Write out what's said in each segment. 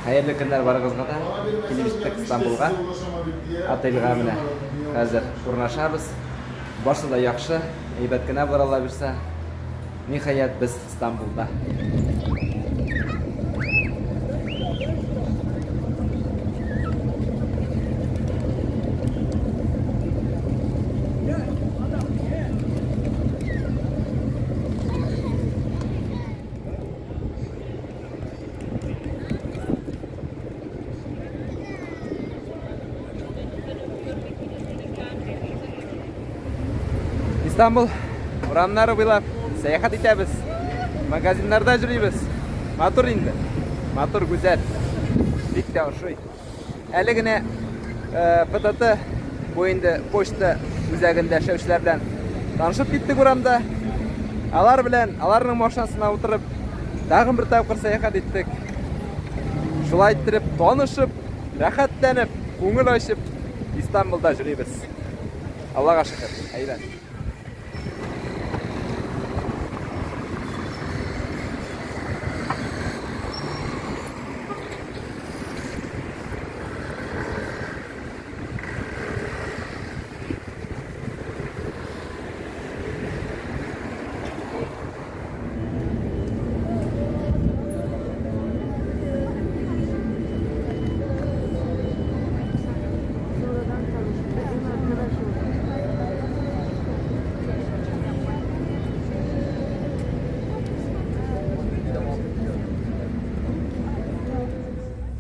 Хәерле көннәр барыгызга да. Килеп җиттек Истанбулга. Отельгә менә хәзер урнашабыз. Барсы да яхшы, әйбәт кенә булыр Алла бирсә. Ниһаять, без Истанбулда. Истанбул урамнары буйлап сәяхәт итәбез. Магазиннарда йөрибез. Матур инде. Матур, гүзәл. Бик тә ошый. Әле генә ПТТ бу инде почта үзәгендә эшләүчеләр белән танышып киттек урамда. Алар белән, аларның машинасына утырып, тагын бер тапкыр сәяхәт иттек. Шулай иттереп, танышып, рәхәтләнеп, күңел ачып, Истанбулда йөрибез. Аллага шөкер, әйбәт.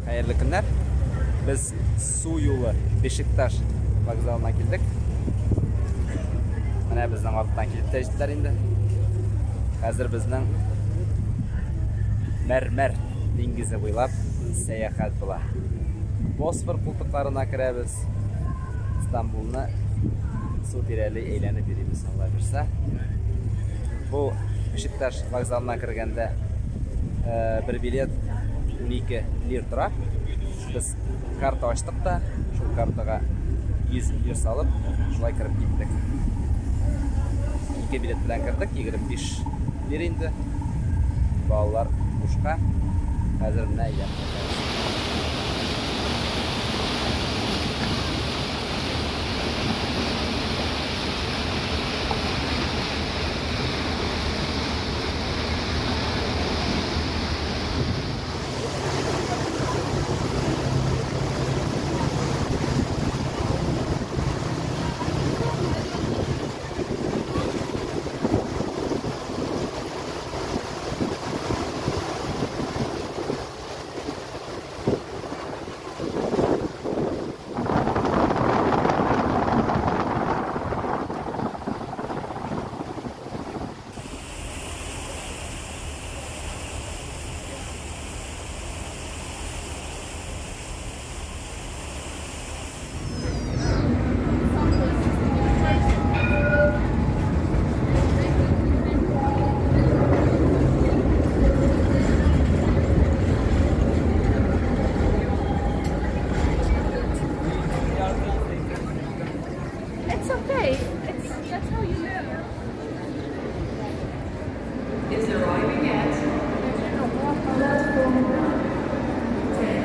Хәерле көннәр. Без су юлы Бешикташ вокзалына килдек. Менә безнең арттан килеп тә җиттеләр инде. Хәзер безнең Мәрмәр диңгезе буйлап сәяхәт була. Босфор култыкларына керәбез. Истанбулны су тирәли әйләнеп йөрибез, Алла бирсә. Бу Бешикташ вокзалына кергәндә бер билет 12 лир тора. Без карта ачтык та, шул картага 100 лир салып, шулай кереп киттек. Ике билет белән кердек, 25 лир инде. Балалар бушка. Хәзер менә әйләнеп кайтабыз. It's okay. It's that's how you learn. Is arriving at platform 1, 10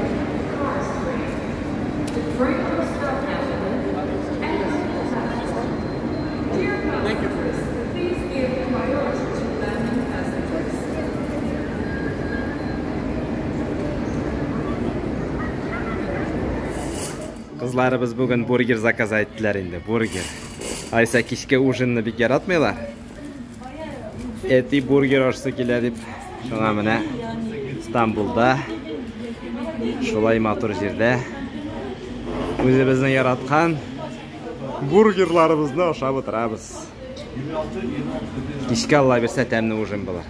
Car Street. The train will stop at and platform. Dear passengers, please give priority to landing passengers. Кызларыбыз бүген бургер заказ иттеләр инде, бургер. Айса кичке ужинны бик яратмыйлар. Әти бургер ашсы килә дип. Шуңа менә Истанбулда шулай матур җирдә үзебезнең яраткан бургерларыбызны ашап утырабыз. Кичкә Алла бирсә тәмле ужин булыр.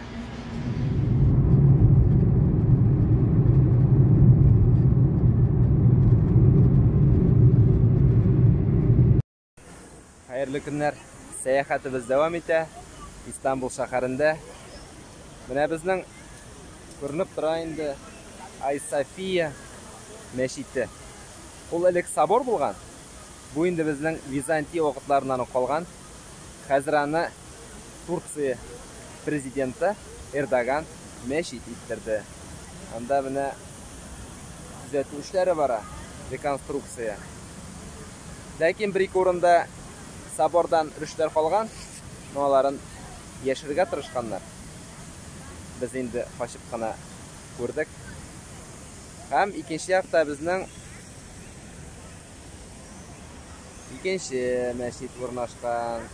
Хәерле көннәр. Сәяхәтебез дәвам итә. Истанбул шәһәрендә. Менә безнең күренеп тора инде Айсофия мәчете. Ул элек собор булган. Бу инде безнең Византия вакытларыннан ук калган. Хәзер аны Турция президенты Эрдоган мәчет иттерде. Анда менә Төзәтү эшләре бара, реконструкция. Ләкин бер-ике урында собордан өлешләр калган, но аларын яшерергә тырышканнар. Без инде качып кына күрдек. Һәм икенче якта безнең икенче мәчет урнашкан.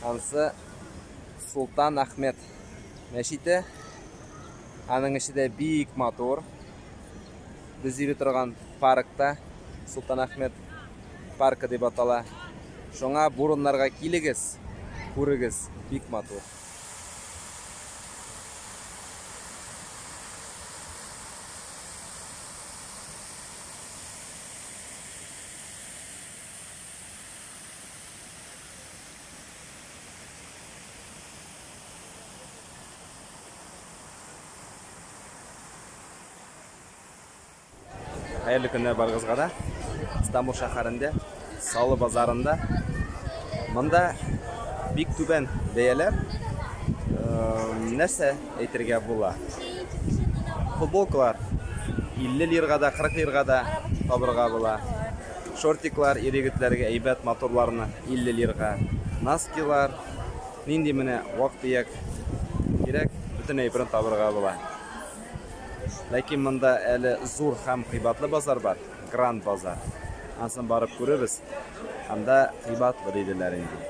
Ансы Султан Ахмед мәчете. Аның эче дә бик матур. Без йөри торган паркта Султан Ахмед паркы дип атала. Шуңа бу урыннарга килегез, күрегез, бик матур. Хәерле көннәр барыгызга да. Стамбул шәһәрендә, Салы базарында. Монда бик түбән бәяләр. Нәрсә әйтергә була? Футболкалар 50 лирга да, 40 лирга да табырга була. Шортиклар ир-егетләргә әйбәт матурларны 50 лирга. Носкилар, нинди менә вак-төяк кирәк, бөтен әйберен табырга була. Ләкин монда әле зур һәм кыйбатлы базар бар, Гранд базар. Ансын барып күрербез. Анда кыйбатлы диделәр инде.